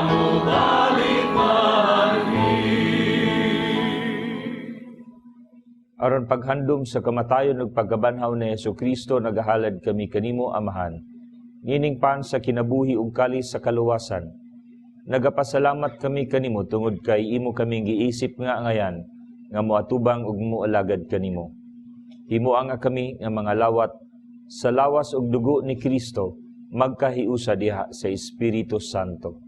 mubalik manhi. Aron paghandom sa kamatayon ug pagkabanhaw ni Hesukristo, nagahalad kami kanimo, Amahan, nining pan sa kinabuhi ug kalis sa kaluwasan. Nagapasalamat kami kanimo tungod kay imo kaming giisip nga angayan nga moatubang ug moalagad kanimo. Himoa nga kami nga mga lawat sa lawas ug dugo ni Kristo magkahiusa diha sa Espiritu Santo.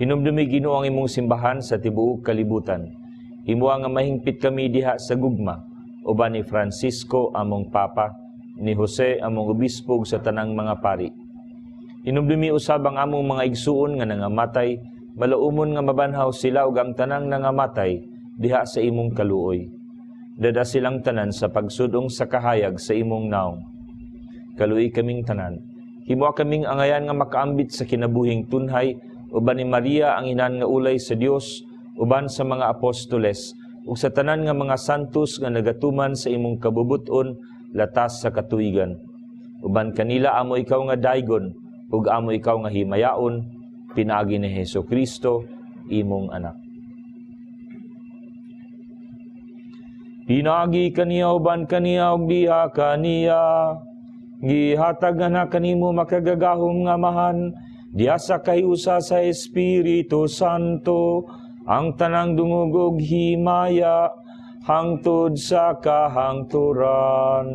Hinumdumi, Ginoo, ang imong simbahan sa tibuok kalibutan. Himoa nga mahingpit kami diha sa gugma uban ni Francisco among Papa, ni Jose among obispo ug sa tanang mga pari. Hinumdumi usab ang among mga igsuon nga nangamatay, malaumon nga mabanhaw sila ug ang tanang nangamatay diha sa imong kaluoy. Dad-a silang tanan sa pagsudong sa kahayag sa imong naong. Kaluoyi kaming tanan. Himoa kaming angayan nga makaambit sa kinabuhing tunhay uban ni Maria ang inan nga ulay sa Dios, uban sa mga apostoles ug sa tanan nga mga santos nga nagatuman sa imong kabubut-on latas sa katuigan. Uban kanila amo ikaw nga daygon ug amo ikaw nga himayaon pinaagi ni Hesus Kristo imong anak. Pinaagi kaniya uban kaniya ug diha kaniya gihatag na kanimo makagagahom nga Amahan diha sa kahiusa sa Espiritu Santo ang tanang dungog ug himaya hangtod sa kahangturan.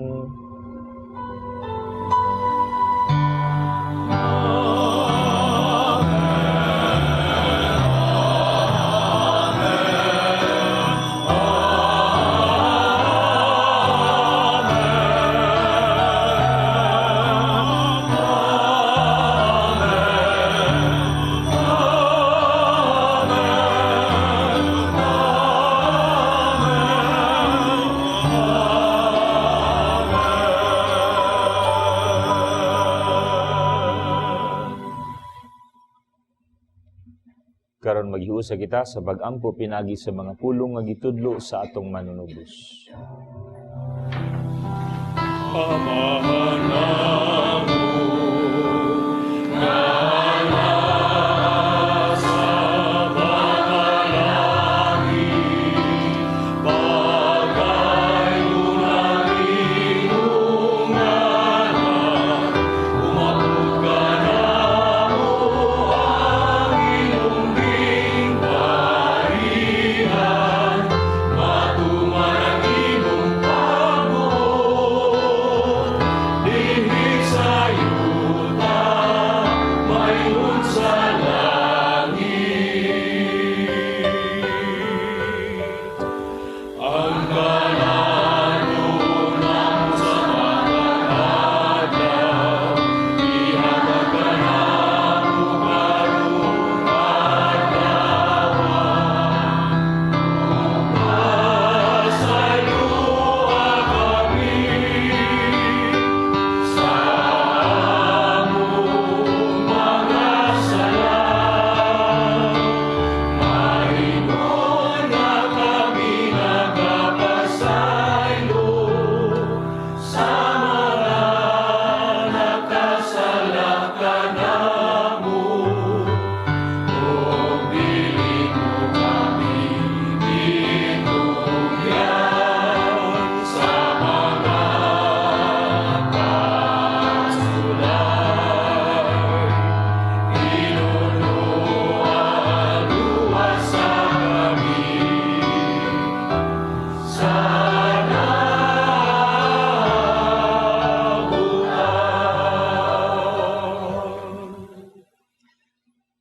Karon maghiusa kita sa pag-ampo pinaagi sa mga pulong nga gitudlo sa atong manunubos. Amahan namo,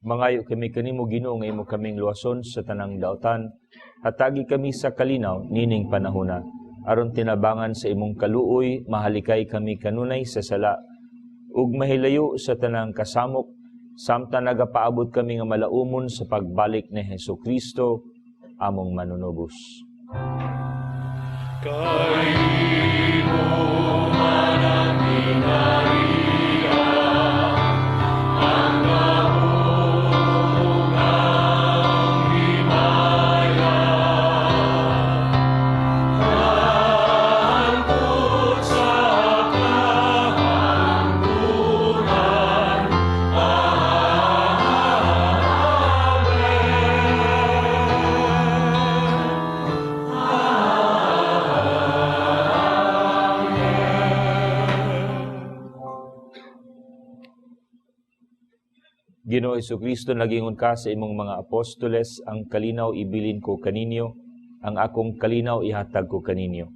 Mangayo kami kanimo, Ginoo, nga imo kaming luwason sa tanang dautan. Hatagi kami sa kalinaw nining panahona, aron tinabangan sa imong kaluoy mahalikay kami kanunay sa sala ug mahilayo sa tanang kasamok, samtang nagapaabot kami nga malaumon sa pagbalik ni Hesukristo among manunubos. Kay imo man ang ginaharian, ang gahom ug ang himaya, hangtod sa kahangturan. Amen. Ginoo Hesukristo, nagingon ka sa imong mga apostoles, ang kalinaw ibilin ko kaninyo, ang akong kalinaw ihatag ko kaninyo.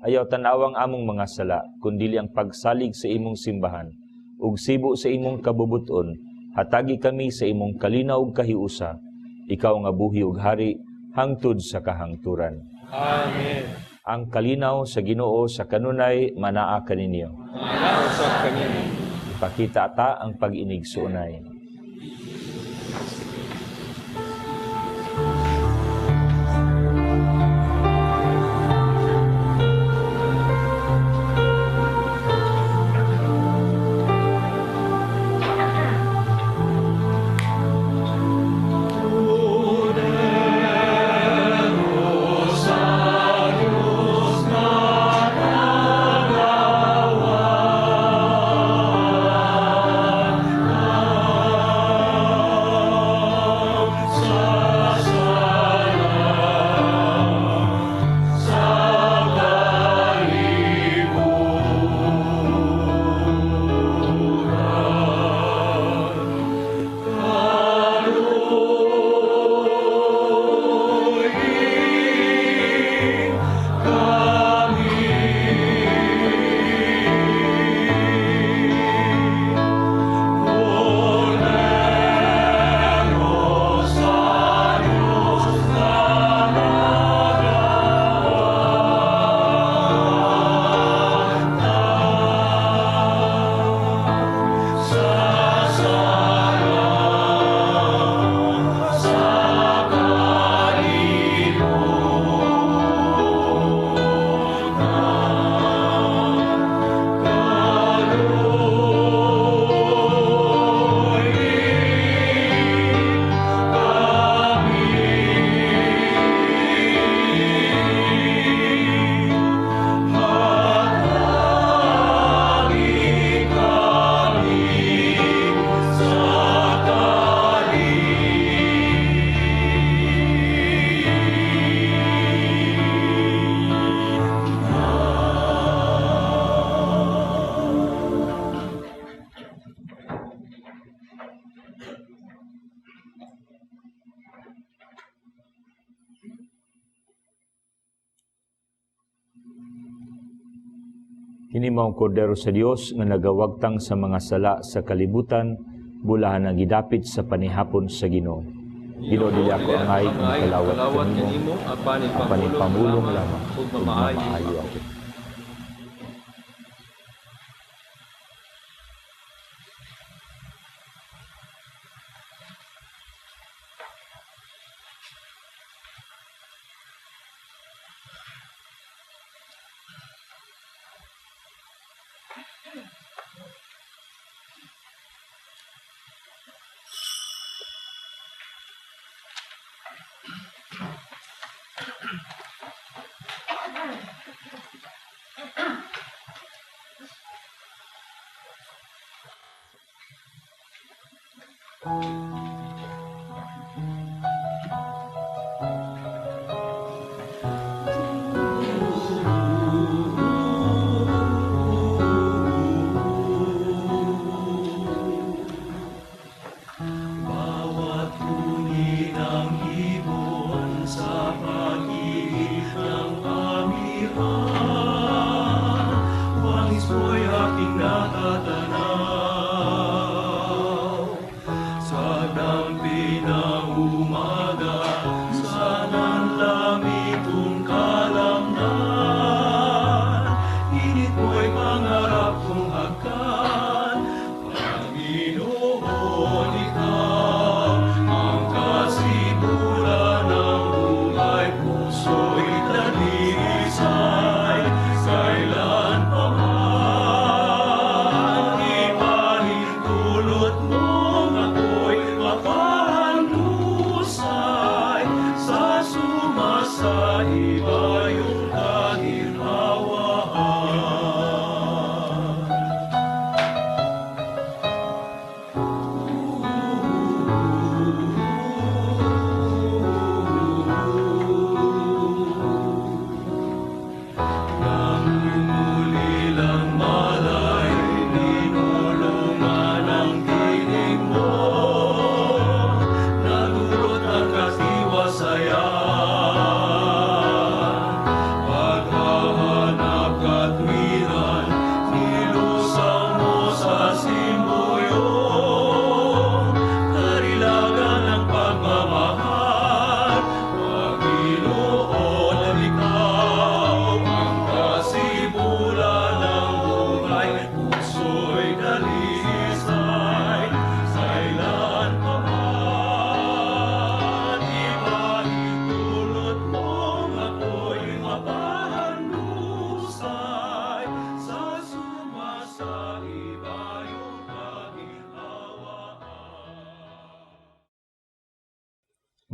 Ayaw tanawang among mga sala, kundili ang pagsalig sa imong simbahan, ug sibo sa imong kabubuton, hatagi kami sa imong kalinaw ug kahiusa, ikaw nga buhi ug hari, hangtod sa kahangturan. Amen. Ang kalinaw sa Ginoo sa kanunay manaa kaninyo. Manaa usab kaninyo. Ipakita ta ang pag-inigsuonay. Kini maong kordero sa Dios nga nagawagtang sa mga sala sa kalibutan, bulahan ang gidapit sa panihapon sa Ginoo. Ginoo, dili ako angay nga makalawat kanimo, apan apan ipamulong ipamulong lamang ug ug mamaayo mamaayo ako. ako. Bawat huni ng ibon sa paligid ng amihanan,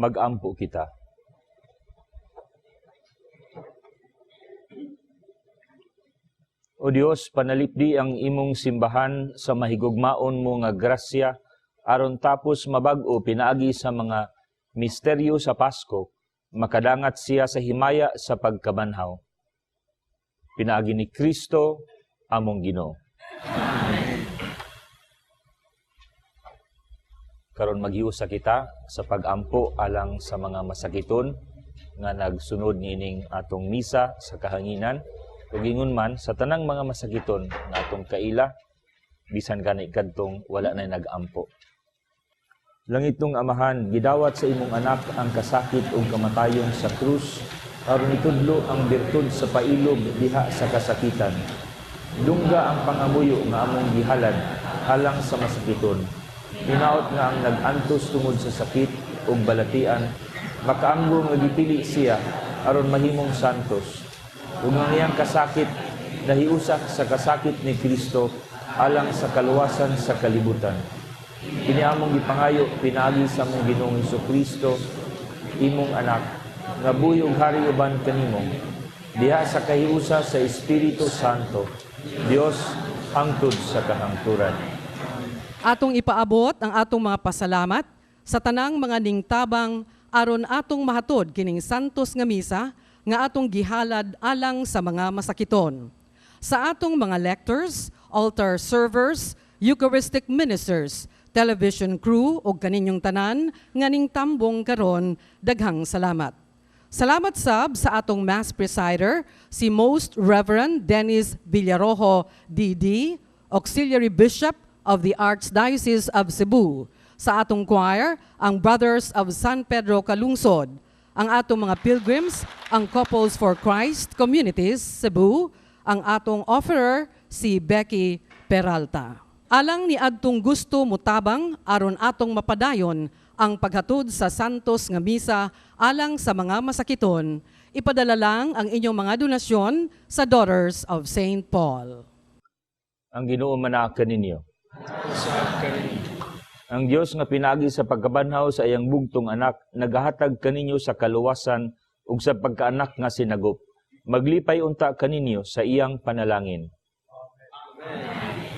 Magampo kita. O Dios, panalipdi ang imong simbahan sa mahigugmaon mo nga grasya aron tapos mabag-o pinaagi sa mga misteryo sa Pasko, makadangat siya sa himaya sa pagkabanhaw. Pinaagi ni Kristo among Ginoo. Amen. Karon maghiusa kita sa pagampo alang sa mga masakiton nga nagsunod niining atong misa sa kahanginan ug ingon man sa tanang mga masakiton nga atong kaila bisan gani kadtong wala na nagampo. Langitnong Amahan, gidawat sa imong anak ang kasakit ug kamatayon sa krus aron itudlo ang birtud sa pailob diha sa kasakitan. Dungga ang pangamuyo nga among gihalad alang sa masakiton. Hinaot nga ang nag-antos tungod sa sakit ug balatian, makaanggo nga gipili siya aron mahimong santos. Ug ang iyang kasakit nahiusak sa kasakit ni Kristo alang sa kaluwasan sa kalibutan. Kini among gipangayo pinaagi sa among Ginoong Hesukristo, imong anak, nga buhi ug hari uban kanimo, diha sa kahiusa sa Espiritu Santo, Dios hangtod sa kahangturan. Atong ipaabot ang atong mga pasalamat sa tanang mga ningtabang aron atong mahatod kining santos nga misa nga atong gihalad alang sa mga masakiton. Sa atong mga lectors, altar servers, Eucharistic ministers, television crew ug kaninyong tanan nga ningtambong karon, daghang salamat. Salamat sab sa atong Mass Presider, si Most Reverend Dennis Villarojo, D.D., Auxiliary Bishop of the Archdiocese of Cebu. Sa atong choir, ang Brothers of San Pedro Calungsod. Ang atong mga pilgrims, ang Couples for Christ Communities, Cebu. Ang atong offerer, si Becky Peralta. Alang ni adtong gusto mutabang aron atong mapadayon ang paghatod sa Santos nga Misa alang sa mga masakiton, ipadala lang ang inyong mga donasyon sa Daughters of St. Paul. Ang Ginoo manaa kaninyo. Ang Dios nga pinaagi sa pagkabanhaw sa iyang bugtong anak, nagahatag kaninyo sa kaluwasan ug sa pagkaanak nga sinagop. Maglipay unta kaninyo sa iyang panalangin.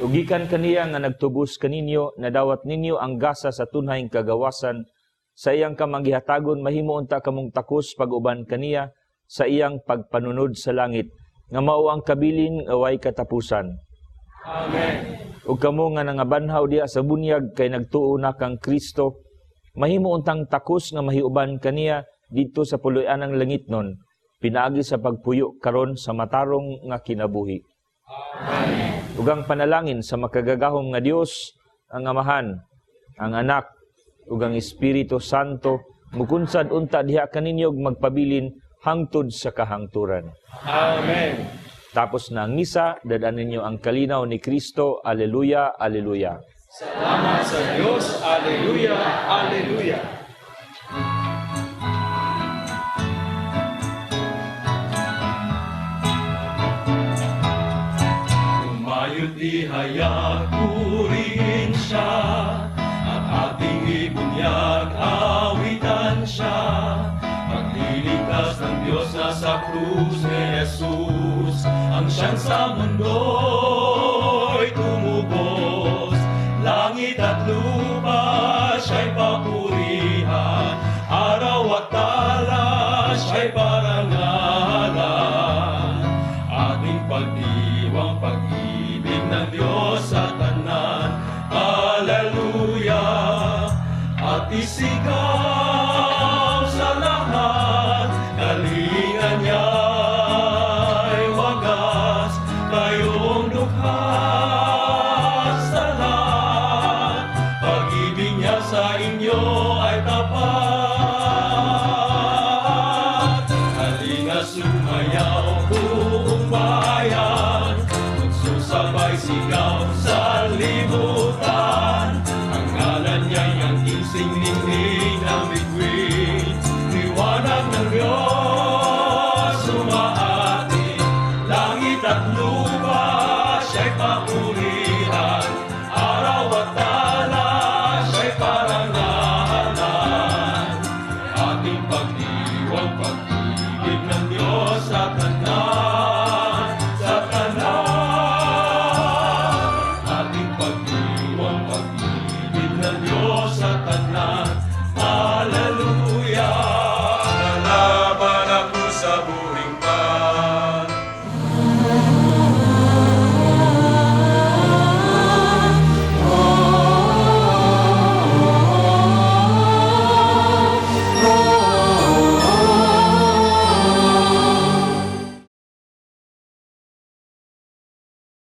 Ug gikan kaniya nga nagtubos kaninyo, nadawat ninyo ang gasa sa tunhayng kagawasan sa iyang kamanggihatagon, mahimo unta kamong takos pag-uban kaniya sa iyang pagpanunod sa langit, nga mao ang kabilin nga way katapusan. Amen. Ug kamo nga nangabanhaw diha sa bunyag kay nagtuo na kang Kristo, mahimo untang takos nga mahiuban kaniya didto sa puloy-anang langitnon, pinaagi sa pagpuyo karon sa matarong nga kinabuhi. Amen. Ug ang panalangin sa makagagahom nga Dios, ang Amahan, ang Anak, ug ang Espiritu Santo, mukunsad unta diha kaninyo ug magpabilin hangtod sa kahangturan. Amen. Tapos na ang misa, dad-an ninyo ang kalinaw ni Kristo. Aleluya, aleluya. Salamat sa Dios. Aleluya, aleluya. Humayot ihayag, purihin siya, at ating ibunyag, awitan siya. Pagliligtas ng Diyos na sa krus ni Jesus, ang siyang sa mundo'y tumubos. Langit at lupa siya'y papurihan, araw at tala siya'y parangalan. Ating pagdiwang pag-ibig ng Diyos sa tanan, Hallelujah, at isigaw sa lahat, kalinga niya'y wagas, kayong dukha sa lahat, pag-ibig niya sa inyo ay tapat. Halina sumayaw buong bayan, magsusabay sigaw sa libutan. Ang ngalan niya'y ang ising ningning ng bituin, liwanag ng Diyos sumaati. Langit at lupa siya'y papurihan, araw at tala siya'y parangalan. Ating pagdiwang, pag-ibig ng Diyos sa tanan, sa tanan. Ating pagdiwang, pag-ibig ng Diyos sa tanan. Hallelujah! Lalaban ako sa buhing.